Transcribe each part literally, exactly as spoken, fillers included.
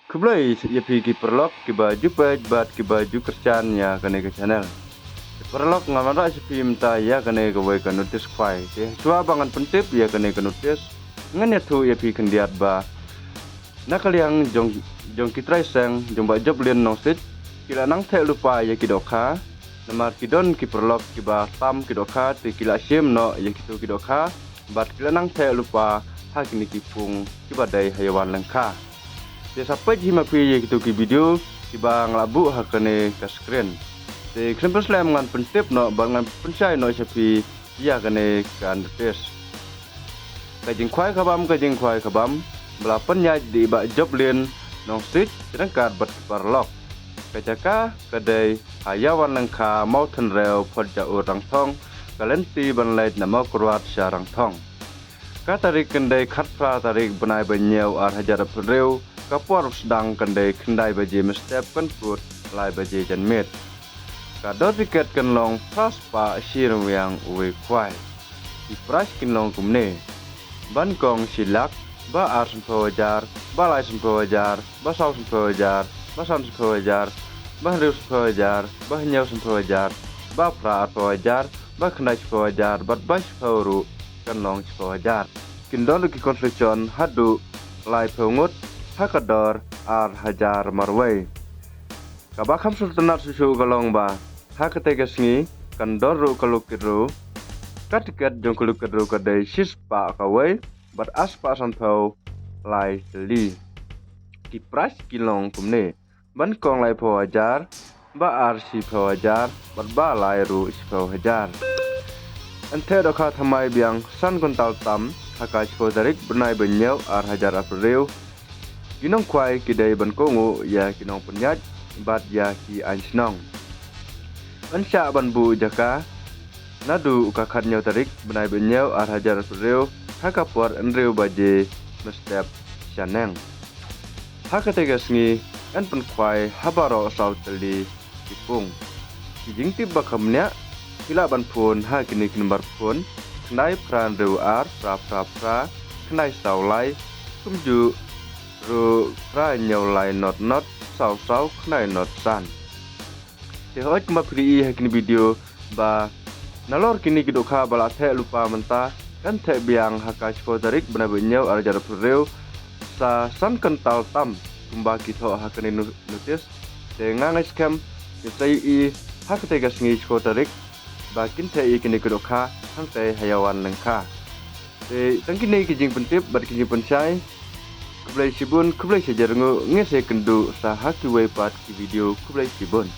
Khublei ïa phi ki paralok kiba ju peit bad kiba ju kyrshan ïa kane ka channel. Ki paralok, ngan wanrah sha phi mynta ïa kane kawei ka notice khwai. Te shuwa ba ngan pyntip ïa kane ka notice, ngan ïathuh ïa phi khyndiat ba na ka liang jong, jong ki trai seng jong Bah Joplin Nongsit, ki la nang theh lypa ïa ki dohkha. Namar ki don ki paralok kiba tam ki dohkha, te ki la shim noh ïa kito ki dohkha bad ki la nang theh lypa ha kine ki pung kiba dei ha Ïawan Lyngkha. Te sa peit hi ma phi ïa kito ki video kiba nga la buh ha kane ka screen. Te khlem pynslem, ngan pyntip noh bad ngan pynshai noh sha phi ïa kane ka notice. Ka jingkhwai ka bam, ka jingkhwai ka bam ba la pynïaid da i Bah Joplin Nongsit ryngkat bad ki paralok. Ka jaka ka dei ha Ïawan Lyngkha, Mawthenrew, Phot Jaur, Rangthong. Ka lynti ban leit na Mawkyrwat sha Rangthong. Ka tarik kan dei khatphra tarik bnai ba hynñiew ar hajar arphew hynriew. Ka por sdang kan dei khyndai baje mynstep, kan kut lai baje janmiet. Ka dor tiket kan long phra spah shi ryngwiang uwei khwai. Ki prize kin long kumne: ba nyngkong shi lak, ba ar sanphew hajar, ba lai sanphew hajar, ba saw sanphew hajar, ba san sanphew hajar, ba hynriew sanphew hajar, ba hynñiew sanphew hajar, ba phra arphew hajar, ba khyndai shiphew hajar, bad ba shiphew ruh kan long shiphew hajar. Kin don ruh ki consolation haduh laiphew ngut ha ka dor ar hajar marwei. Kaba kham sngewtynnat shuh shuh ka long ba ha katei ka sngi kan don ruh ka lucky draw. Ka tiket jong ka lucky draw ka dei shispah kawei bad arspah sanphew lai tylli. Ki prize ki long kumne: ba nyngkong laiphew hajar, ba ar shiphew hajar, bad ba lai ruh shiphew hajar. Yn theh dohkha thymmai biang san kwintal tam ha ka shiphew tarik bnai ba hynñiew ar hajar arphew hynriew. Ki nongkhwai ki dei ban kohnguh ïa ki nongpynïaid bad ïa ki aiñ shnong. Yn shah ban buh jaka naduh ka khathynñiew tarik bnai ba hynñiew ar hajar arphew hynriew ha ka por hynriew baje mynstep shaneng. Ha katei ka sngi yn pynkhwai ha baroh saw tylli ki pung. Ki jingtip ba kham bniah ki lah ban phone ha kine ki number phone: khyndai phra hynriew ar phra phra phra khyndai saw lai, kumjuh ruh phra hynñiew lai not not saw saw khyndai not san. Te hooid, kumba phi ïohi ha kine video ba nalor kine ki dohkha ba la theh lypa mynta, kan theh biang ha ka shiphew tarik bnai ba hynñiew ar hajar arphew hynriew sa san kwintal tam kumba ki thoh ha kane no-, notice. Te nga ngeit skhem te sa ïohi ha katei ka sngi shiphew tarik ba kin theh ïa kine ki dohkha hangtei ha Ïawan Lyngkha. Te tang kine ki jingpyntip bad ki jingpynshai. Khublei shibun, khublei shihajar nguh, ngin sa ïakynduh sa ha kiwei pat ki video. Khublei shibun.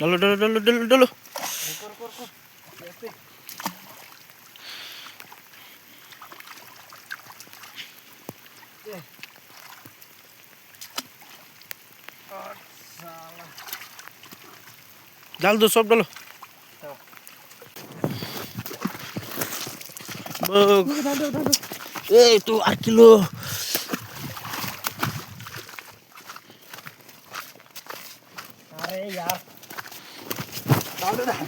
Dalo, dalo, dalo, dalo, dalo. Dal do, sob dalo. Buk. Eh, itu ar kilo. Are yaar. Dal do, dal.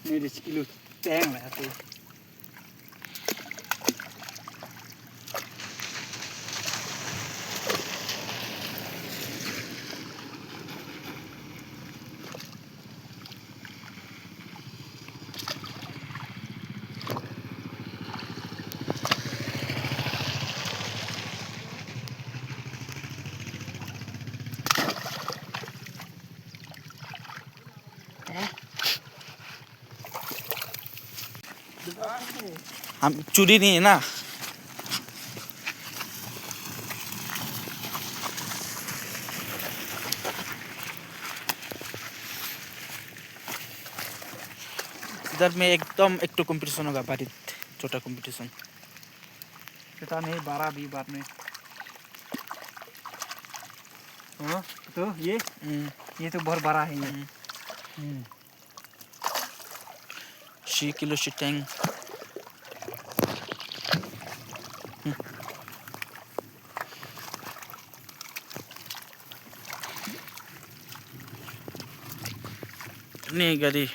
Ni dei shi kilo teng lah tu. हम चूड़ी नहीं है ना। इधर में एकदम एक तो कंपटीशन होगा, बारित छोटा कंपटीशन। पता नहीं, बारह भी बाद में। हाँ, तो ये, हम्म। ये तो बहुत बड़ा है ये। हम्म। हम्म। Shi kilo shiteng. Hmm. Ni gari.